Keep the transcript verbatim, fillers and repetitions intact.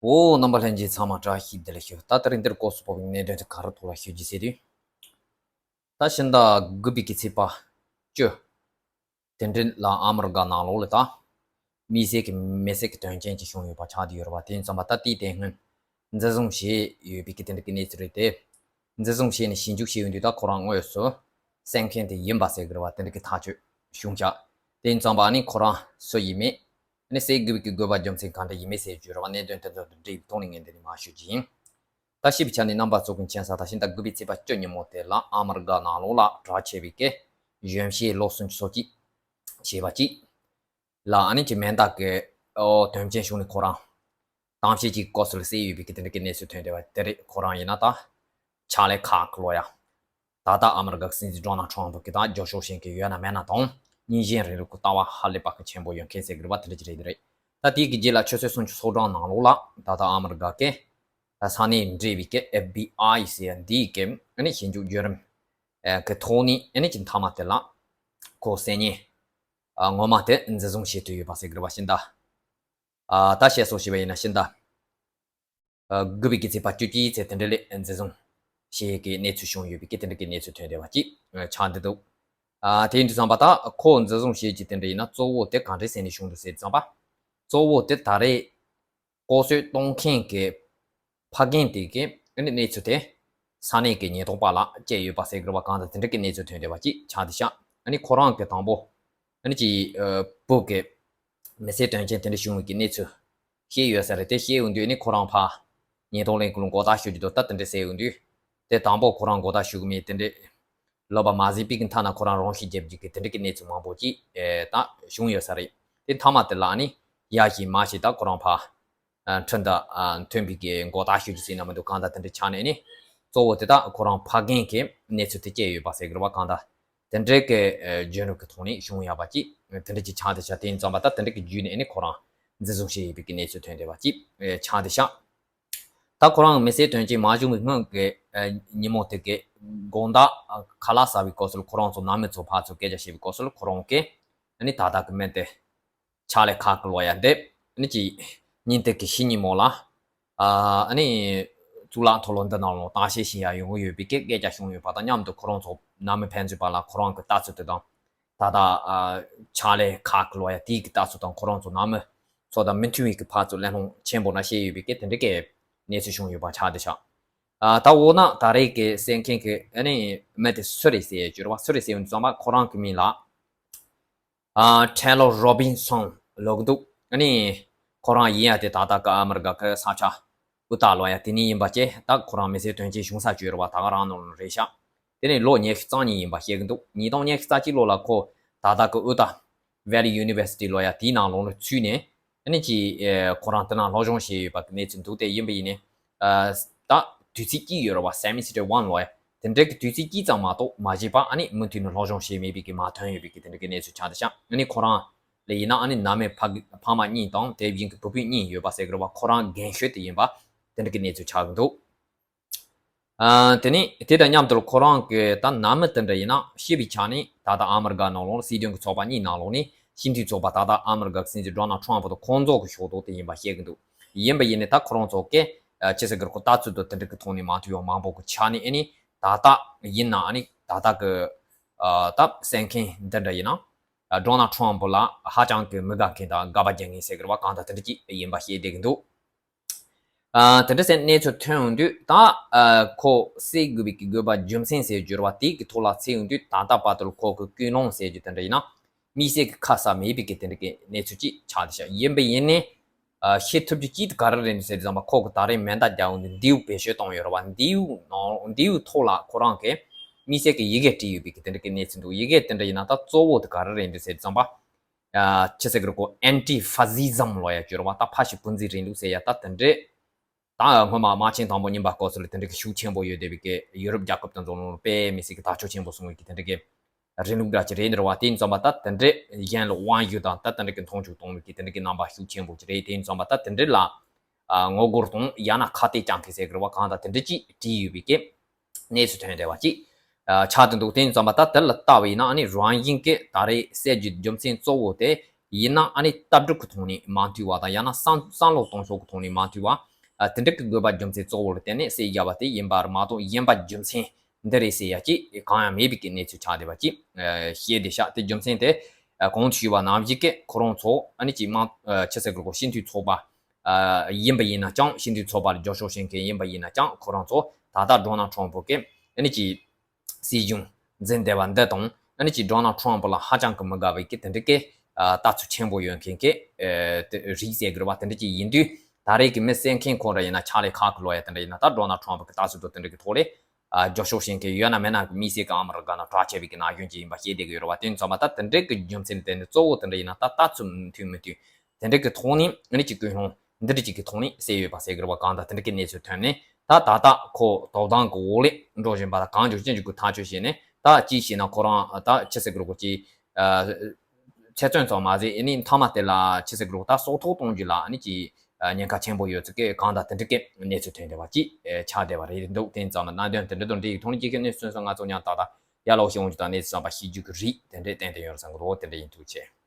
འོ། རྣམ་པ་ལྷན་རྒྱས་ཚང་མ་བཀྲ་ཤིས་བདེ་ལེགས་ཞུ། ད་དེ་རིང་འདིར་སྐོར་སུ་བབས་པའི་གནད་དོན་དེ་ག་རེ་ཐོག་ལ་ཞུ་རྒྱུ་ཟེར་དུས། ད་ཕྱི་ཟླ་དགུ་པའི་གི་ཚེས་པ་བཅུ། དེ་འདྲའི་ལ་ཨ་མི་རི་ཀ་ནང་ལོགས་ལ་ད། དམིགས་བསལ་གྱི་མི་བསད་ཀྱི་དོན་རྐྱེན་ཅིག་བྱུང་ཡོད་པ་ཆགས་བསྡད་ཡོད་རེད་བ། དེ་ཡིན་ཙང་པ་ད་དེའི་དེ་སྔོན་འཛིན་བཟུང་བྱས་ཡོད་པའི་གི་དེ་འདྲ་གི་གནས་ཚུལ་རེད་དེ། འཛིན་བཟུང་བྱས་ནས་ཞིབ་འཇུག་བྱས་ཡོང་དུས་ད་ཁོ་རང་དངོས་སུ་བསད་མཁན་དེ་ཡིན་པ་ཟེར་གི་རེད་བ། དེ་འདྲ་གི་ཐག་གཅོད་བྱུང་ཤག་དེ་ཡིན་ཙང་པ་ཨ་ནི་ཁོ་རང་སུ་ཡིན་མིན། ཨ་ནི་བསད་དགོས་པའི་གི་དགོས་པ་རྒྱུ་མཚན་གང་འདྲ་ཡིན་མིན་ཟེར་རྒྱུ་རེད་བ། གནད་དོན་དེ་ཚོ་དང་འབྲེལ་བའི་ཐོག་ནས་ངས་འདི་ནས་མར་ཞུ་རྒྱུ་ཡིན། ད་ཞིབ་ཆ་ནས་རྣམ་པ་ཚོ་གི་མཁྱེན་གསལ་ལྟར་ཕྱི་ཟླ་དགུ་པའི་ཚེས་པ་བཅུ་ཉིན་མོ་དེ་ལ་ཨ་མི་རི་ཀ་ནང་ལོགས་ལ་གྲགས་ཆེ་བའི་གི་གཞོན་སྐྱེས་ལོ་སུམ་ཅུ་སོ་གཅིག་བྱས་པ་གཅིག་ལ་ཨ་ནི་གི་མེ་མདའ་གི་ཨོ་དོན་རྐྱེན་བྱུང་ནས་ཁོ་རང་དམ་བཅའ་གི་སྐོར་སུ་བསད་ཡོད་པའི་གི་དེ་འདྲ་གི་གནས་ཚུལ་ཐོན་བསྡད་པ་དེ་རེད། ཁོ་རང་ཡིན་ན་ད་ཆ་ལེ་ཁག་ལོ་ཡ། ད་ལྟ་ཨ་མི་རི་ཀ་གི་སྲིད་འཛིན་ཌོ་ནལ་ཊམ་ཕ་གི་ད་རྒྱབ་སྐྱོར་བྱེད་མཁན་ཡོད་ན་མེད་ན་དང་། རྙིང་ཞེན་རིང་ལུགས་ཀྱི་ལྟ་བ་ཧ་ལས་པ་གི་ཆེན་པོ་ཡོད་མཁན་ཟེར་གི་རེད་བ། དེ་འདྲ་ཅིག་རེད་དེ་རེད། ད་དེའི་གི་རྗེས་ལ་ཆུ་ཚོད་སུམ་ཅུ་སོ་གྲངས་ནང་ལོགས་ལ་ད་ལྟ་ཨ་མི་རི་ཀ་གི་ས་གནས་འབྲེལ་བའི་གི་ཨེཕ་བི་ཨའི་ཟེར་ཡ་འདིའི་གི་ཨ་ནི་ཞིབ་འཇུག་བརྒྱུད་རིམ་གི་ཐོག་ནས་ཨ་ནི་གི་མཐའ་མ་དེ་ལ་ཁོ་བསད་ཉེན་ངོ་མ་དེ་འཛིན་བཟུང་བྱེད་ཐུབ་ཡོད་པ་ཟེར་གི་རེད་བ། ཕྱི་ཟླ། ད་བཤད་སྲོལ་བྱས་པ་ཡིན་ན་ཕྱི་ཟླ། ཨ། དགུ་པའི་གི་ཚེས་པ་བཅུ་གཅིག་ཚེས་དེ་འདྲ་ལ་འཛིན་བཟུང་བྱེད་ཀྱི་གནས་ཚུལ་བྱུང་ཡོད་པའི་གི་དེ་འདྲ་གི་གནས་ཚུལ་ཐོན་བསྡད་པ་ཅིག་ཆགས་བསྡད་འདུག་ཨ། དེ་ཡིན་དུས་ཙམ་པ་ད་ཁོ་འཛིན་བཟུང་བྱེད་ཀྱི་དེ་འདྲ་ཡིན་ན་གཙོ་བོ་དེ་ག་འདྲས་ཟེར་ནས་བྱུང་འདུག་ཟེར་དུས་ཙམ་པ། གཙོ་བོ་དེ་ད་རེས་ལྐོག་གསོད་གཏོང་མཁན་གྱི་ཕ་རྒན་དེ་གི་ཨ་ནི་གནས་ཚུལ་དེ་ས་གནས་ཀྱི་ཉེན་རྟོག་པ་ལ་བཅར་ཡོད་པ་ཟེར་གི་རེད་བ། གང་ལྟར་དེ་འདྲ་གི་གནས་ཚུལ་ཐོན་བསྡད་པ་ཅིག་ཆགས་བསྡད་ཤག་ཨ་ནི་ཁོ་རང་གི་དང་པོ་ཨ་ནི་ཅིག་ཨ། བུ་གི་མི་ཚེ་དོན་རྐྱེན་དེ་འདྲ་བྱུང་བའི་གི་གནས་ཚུལ་བཤད་ཡོད་ས་རེད། དེ་བཤད་ཡོང་དུས་ནི་ཁོ་རང་ཕར་ཉེན་རྟོག་ལས་ཁུངས་ལ་མགོ་བཏགས་ཞུ་རྒྱུ་འདུག་ད་དེ་འདྲ་ཟེར་ཡོང་དུས། དེ་དང་པོ་ཁོ་རང་མགོ་བཏགས་ཞུ་གི་མེད། དེ་འདྲ་ལབ་པ་མ་ཟད་པའི་གི་མཐའ་ན་ཁོ་རང་རང་ཤི་རྒྱབ་རྒྱུ་གི་དེ་འདྲ་གི་གནས་ཚུལ་མང་པོ་ཅིག་ཨེ། ད་བྱུང་ཡོད་ས་རེད། དེ་མཐའ་མ་དེ་ལ་ནི་ཡ་ཞིག་མ་ཞིག་ད་ཁོ་རང་ཕར་ཨ། ཁྲིམས་དང་ཨ། མཐུན་པའི་གི་མགོ་བཏགས་ཞུ་རྒྱུ་ཟེར་ན་མི་འདུག་གང་ལྟར་དེ་འདྲ་ཆགས་ནས་ནི་གཙོ་བོ་དེ་དག་ཁོ་རང་ཕ་རྒན་གི་གནས་ཚུལ་དེ་བཅད་ཡོད་པ་ཟེར་གི་རེད་བ། གང་ལྟར། དེ་འདྲའི་གི་ཨ། བརྒྱུད་རིམ་གི་ཐོག་ནས་བྱུང་ཡོད་པ་ཅིག་དེ་འདྲ་ཅིག་ཆགས་བསྡད་ཤག་དེ་ཡིན་ཙང་པ་ད་དེ་འདྲ་གི་བརྒྱུད་ནས་ནི་ཁོ་རང་འཛིན་བཟུང་བྱས་ཡོད་པའི་གི་གནས་ཚུལ་ཐོན་བསྡད་པ་ཅིག་ཨ། ཆགས་བསྡད་ཤག་ད་ཁོ་རང་མི་ཚེ་དོན་རྐྱེན་མ་བྱུང་བའི་སྔོན་གི་ཨ། ཉིན་མོ་དེ་གི་དགོང་དག་ཨ། ཁ་ལག་ཟ་བའི་སྐབས་སུ་ལ་ཁོ་རང་ཚོ་ནང་མི་ཚོ་ཕར་ཚུར་སྐད་ཆ་བཤད་པའི་སྐབས་སུ་ལ་ཁོ་རང་གི་ཨ་ནི་ད་ལྟ་གི་མི་དེ་ཆ་ལེ་ཁག་གི་ལོ་ཡ་འདེབས་ཨ་ནི་ཅིག་ཉིན་དེ་གི་ཕྱི་ཉིན་མོ་ལ་ཨ། ཨ་ནི་གཙུག་ལག་མཐོ་སློབ་འདི་ནང་ལ་བརྟག་དཔྱད་བྱེད་ཡ་ཡོང་གི་ཡོད་པའི་སྐད་སྐད་ཆ་བྱུང་ཡོད་པ་དང་མཉམ་དུ་ཁོ་རང་ཚོ་ནང་མི་ཕན་ཚུན་བར་ལ་ཁོ་རང་གི་ལྟ་ཚུལ་དེ་དང་། ད་ལྟ་ཨ། ཆ་ལེ་ཁག་གི་ལོ་ཡ་དེའི་གི་ལྟ་ཚུལ་དང་ཁོ་རང་ཚོ་ནང་མི་ཚོ་དང་མི་མཐུན་པའི་གི་ཕར་ཚུར་གླེང་སློང་ཆེན་པོ་ན་བཤད་ཡོད་པའི་སྐད་དེ་འདྲའི་སྐད་གནས་ཚུལ་བྱུང་ཡོད་པ་ཆགས་བསྡད་ཤག་ཨ། ད་འོ་ན་ད་རེས་ཀྱི་བསད་མཁན་གྱི་ཨ་ནི་མི་དེ་སུ་རེད་ཟེར་གྱི་རེད་བ། སུ་རེད་ཟེར་ཡོང་དུས་ཙམ་པ་ཁོ་རང་གི་མིང་ལ་ཨ། ཊེ་ལོར་རོ་བིན་སོན་ལབ་ཀྱི་འདུག་ཨ་ནི་ཁོ་རང་ཡིན་ཡ་དེ་ད་ལྟ་གི་ཨ་མི་རི་ཀ་གི་ས་ཆ་ཨུ་ཏཱ་ལབ་ཡ་དེ་ནས་ཡིན་པ་བཅས། ད་ཁོ་རང་མི་ཚེ་དོན་རྐྱེན་བྱུང་ས་བཅས་རེད་བ། ད་ག་རང་ནང་རེད་ཤག་དེ་ནས་ལོ་ཉི་ཤུ་རྩ་གཉིས་ཡིན་པ་བཤད་ཀྱི་འདུག་ཉིས་སྟོང་ཉི་ཤུ་རྩ་གཅིག་ལོ་ལ་ཁོ་ད་ལྟ་གི་ཨུ་ཏཱ་ཝེ་ལི་ཡུ་ནི་ཝར་སི་ཊི་ལབ་ཡ་དེའི་ནང་ལོགས་ལ་ཚུད་ནས་ཨ་ནི་ཅིག་ཨེ། ཁོ་རང་དེ་ནང་སློབ་སྦྱོང་བྱས་ཡོད་པ་གི་གནས་ཚུལ་འདུག་དེ་ཡིན་པ་ཡིན་ནའི་ཨ། ད་དུས་ཚིགས་གཅིག་ཡོད་རེད་བ། སེ་མི་སི་ཊར་ཝན་ལབ་ཡ་དེ་འདྲའི་གི་དུས་ཚིགས་གཅིག་ཙམ་མ་གཏོགས་མ་བྱས་པ་ཨ་ནི་མུ་མཐུད་ནས་སློབ་སྦྱོང་བྱས་མེད་པའི་གི་མ་ཐོན་ཡོད་པའི་གི་དེ་འདྲའི་གི་གནས་ཚུལ་ཆགས་བསྡད་ཤག་ཨ་ནི་ཁོ་རང་ལ་ཡིན་ན་ཨ་ནི་ནང་མི་ཕ་ཕ་མ་གཉིས་དང་དེ་བཞིན་གི་བུ་བུ་གཉིས་ཡོད་པ་ཟེར་གི་རེད་བ། ཁོ་རང་རྒན་ཤོས་དེ་ཡིན་པ་དེ་འདྲ་གི་གནས་ཚུལ་ཆགས་གི་འདུག་ཨ། དེ་ནས་དེ་དང་མཉམ་དུ་ཁོ་རང་གི་ད་ནང་མི་དེ་འདྲ་ཡིན་ན་ཤི་བའི་ཆ་ནས་ད་ལྟ་ཨ་མི་རི་ཀ་ནང་ལོགས་སྲིད་དོན་གི་ཚོགས་པ་གཉིས་ནང་ལོགས་ནས་སྤྱི་འཐུས་ཚོགས་པ་ད་ལྟ་ཨ་མི་རི་ཀ་གི་སྲིད་འཛིན་ཌོ་ནལ་ཊམ་ཕ་དང་ཁོང་ཚོ་གི་ཕྱོགས་གཏོགས་དེ་ཡིན་པ་བཤད་གི་འདུག་ཡིན་པ་ཡིན་ནའི་ད་ཁོ་རང་ཚོ་གི་ཨ། ཅི་ཟེར་གི་རེད། ཁོ་ལྟ་ཚུལ་དང་དེ་འདྲ་གི་ཐོག་ནས་མ་མཐུན་ཡོང་མང་པོ་གི་ཆ་ནས་ཨ་ནི་ད་ལྟ་ཡིན་ན་ཨ་ནི་ད་ལྟ་གི་ཨ། ད་བསད་མཁན་འདི་འདྲ་ཡིན་ན་ཨ། ཌོ་ནལ་ཊམ་ཕ་ལ་ཧ་ཅང་གི་མི་དགའ་མཁན་དང་དགའ་པ་རྒྱག་མཁན་ཟེར་གི་རེད་བ། གང་ལྟར་དེ་འདྲ་ཅིག་ཡིན་པ་བཤད་བསྡད་གི་འདུག་ཨ། དེ་འདྲ་ཟེར་གནས་ཚུལ་ཐོན་ཡོང་དུས་ད་ཨ། ཁོ་བསད་དགོས་པའི་གི་དགོས་པ་རྒྱུ་མཚན་ཟེར་རྒྱུ་རེད་བ། དེ་གི་ཐོག་ལ་བཙལ་ཡོང་དུས་ད་ལྟ་བར་དུ་ཁོ་གི་ཀུན་སློང་ཟེར་རྒྱུ་དེ་འདྲ་ཡིན་ན་དམིགས་བསལ་གི་ཁ་གསལ་མེད་པའི་གི་དེ་འདྲ་གི་གནས་ཚུལ་ཅིག་ཆགས་བསྡད་ཤག་ཡིན་པ་ཡིན་ནའི་ཨ། བཤད་ཐུབ་རྒྱུ་ཅིག་ག་རེ་རེད་ཟེར་དུས་ཙམ་པ་ཁོ་གི་ད་རེས་མེ་མདའ་རྒྱག་ཡོང་དུས་མདེའུ་བེད་སྤྱོད་བཏང་ཡོད་རེད་བ། མདེའུ་ནང་མདེའུ་ཐོག་ལ་ཁོ་རང་གི་དམིགས་བསལ་གི་ཡི་གེ་བྲིས་ཡོད་པའི་གི་དེ་འདྲ་གི་གནས་ཚུལ་འདུག་ཡི་གེ་དེ་འདྲ་ཡིན་ན་ད་གཙོ་བོ་དེ་ག་རེ་རེད་ཟེར་དུས་ཙམ་པ། ཨ། ཅི་ཟེར་གི་རེད་གོ། ཨན་ཊི་ཕ་ཤི་ཛམ་ལབ་ཡ་ཅིག་ཡོད་རེད་བ། ད་ཕ་ཤི་སྤུན་ཟླའི་རིང་ལུགས་ཟེར་ཡ་ད་དེ་འདྲས། ད་སྔོན་མ་དམག་ཆེན་དང་པོ་ཉིན་པ་སྐབས་སུ་ལ་དེ་འདྲས་གི་ཤུགས་ཆེན་པོ་ཡོད་བསྡད་པའི་གི་ཡུ་རོབ་རྒྱལ་ཁབ་དེ་ཚོ་ལ་དཔེ་མི་སྲིད་གི་ཐག་གཅོད་ཆེན་པོ་སོང་བའི་གི་དེ་འདྲས་གི་རིང་ལུགས་འདྲ་ཅིག་རེད་འདྲ་བ། དེ་ཡིན་ཙང་པ་ད་དེ་འདྲས་གཞན་ལ་དབང་བསྒྱུར་དང་ད་དེ་འདྲས་གི་མཐོང་ཆུང་གཏོང་བའི་གི་དེ་འདྲས་གི་རྣམ་པ་ཤུགས་ཆེན་པོ་ཅིག་རེད། དེ་ཡིན་ཙང་པ་ད་དེ་འདྲས་ལ་ཨ། ངོ་རྒོལ་དང་ཡང་ན་ཁ་གཏད་གཅོག་མཁན་ཟེར་གི་རེད་བ། གང་ལྟར་དེ་འདྲས་ཅིག་བྲིས་ཡོད་པའི་གི་གནས་ཚུལ་ཐོན་བསྡད་པ་ཅིག་ཨ། ཆགས་བསྡད་འདུག་དེ་ཡིན་ཙང་པ་ད་དེ་ལ་ལྟ་བ་ཡིན་ན་ཨ་ནི་རང་བཞིན་གི་ད་རེས་བསད་རྒྱུའི་རྒྱུ་མཚན་གཙོ་བོ་དེ་ཡིན་ན་ཨ་ནི་ལྟ་གྲུབ་ཀྱི་ཐོག་ནས་མ་མཐུན་པ་དང་ཡང་ན་བསམ་བསམ་བློ་གཏོང་ཕྱོགས་ཀྱི་ཐོག་ནས་མ་མཐུན་པ། ཨ་དེ་འདྲ་གི་དགོས་པ་རྒྱུ་མཚན་གཙོ་བོ་ལ་བརྟེན་ནས་བསད་བཞག་པ་དེ་ཡིན་པ་རེད་མ་གཏོགས་གཞན་པ་རྒྱུ་མཚན་འདི་རེད་ཟེར་ཡ་ཅིག་གང་ཡང་མེད་པའི་གི་གནས་ཚུལ་ཆགས་བསྡད་པ་ཅིག་ཨ་བཤད་བསྡད་ཤག་དེ་རྒྱུ་མཚན་དེ་ཨ་གོང་དུ་ཞུས་པ་ནང་བཞིན་གི་ཁོ་རང་ཚོ་ཨ་ནི་ཅིག་དམངས་ཨ་ཆི་ཟེར་དགོས་རེད་གོ་སྤྱི་འཐུས་ཚོགས་པ་ཨ་ཡིན་པ་ཡིན་ན་ཅང་སྤྱི་འཐུས་ཚོགས་པ་ལ་རྒྱབ་སྐྱོར་བྱེད་མཁན་ཡིན་པ་ཡིན་ན་ཅང་ཁོ་རང་ཚོ་ད་ལྟ་ཌོ་ནལ་ཊམ་ཕ་གི་ཨ་ནི་ཅིག་སྲིད་གཞུང་འཛིན་བསྡད་པ་འདི་དང་ཨ་ནི་ཅིག་ཌོ་ནལ་ཊམ་ཕ་ལ་ཧ་ཅང་གི་མི་དགའ་བའི་གི་དེ་འདྲ་གི་ཨ་ལྟ་ཚུལ་ཆེན་པོ་ཡོད་མཁན་གི་ཨ་དེ་རིགས་ཟེར་དགོས་རེད་བ། དེ་འདྲ་ཅིག་ཡིན་དུས་ད་རེས་ཀྱི་མི་བསད་མཁན་ཁོ་རང་ཡིན་ན་ཕྱག་ལས་ཁག་གི་ལོ་ཡ་དེ་འདྲ་ཡིན་ན་ད་ཌོ་ནལ་ཊམ་ཕ་གི་ལྟ་ཚུལ་དང་དེ་འདྲ་གི་ཐོག་ལས་ཨ་རྒྱབ་སྐྱོར་བྱེད་མཁན་ཡོད་ན་མེད་ན་གི་མི་སེར་གི་ཨ་མ་རི་ཀ་ནང་གྲགས་ཆེ་བའི་གི་ན་གཞོན་ཅིག་ཡིན་པ་ཤེས་བསྡད་གི་ཡོད་རེད་བ། དེ་ཡིན་ཙང་མ་ད་དེ་འདྲ་གི་རྒྱུ་མཚན་དེ་ནི་གཙོ་བོ་དེ་འདྲ་ཡིན་ན་ད་ལྟ་ཚུལ་མཐུན་མི་མཐུན་དེ་འདྲ་གི་ཐོག་ནས་ཨ་ནི་ཅིག་ཀུན་སློང་འདི་འདྲ་ཅིག་གི་ཐོག་ནས་བསད་ཡོད་པ་ཟེར་གི་རེད་བ། གང་ལྟར་དེ་འདྲ་གི་གནས་ཚུལ་ཐོན་ནས་ད་ད་ལྟ་ཁོ་དོ་དམ་གི་འོག་ལས་འགྲོ་བཞིན་པ་དང་གང་བྱུང་ཅི་བྱུང་གི་ཐག་གཅོད་བྱས་ནས་ད་ཅིའི་ཕྱིར་ན་ཁོ་རང་ད་ཆི་ཟེར་གི་རེད་གོ་ཅིག་ཨ་ཚེ་བཙོན་ཙམ་མ་ཟད་ཨ་ནི་མཐའ་མ་དེ་ལ་ཆི་ཟེར་གི་རེད་གོ་ད་སྲོག་ཐོག་གཏོང་རྒྱུ་ལ་ཨ་ནི་ཅིག་ཨ་ཉེན་ཁ་ཆེན་པོ་ཡོད་ཚུལ་གི་གང་ལྟར་དེ་འདྲ་གི་གནས་ཚུལ་ཐོན་བསྡད་པ་ཅིག་ཨ་ཆགས་བསྡད་པ་རེད་འདུག་དེ་ཡིན་ཙང་ན་གནད་དོན་དེ་འདྲ་དང་འབྲེལ་ཡོད་ཐོག་ནས་ཅིག་གི་གནས་ཚུལ་སོང་ཙང་ང་ཚོ་ཡང་ད་ལྟ་ཡར་ལོག་ཤེས་འོང་རྒྱུ་དང་གནས་ཚུལ་བསམ་པ་ཤེས་རྒྱུ་གི་རིགས་དེ་འདྲས་ཏན་ཏན་ཡོད་རེད་བསམ་གི་རེད། དེ་འདྲ་ཡིན། ཐུགས་རྗེ་ཆེ།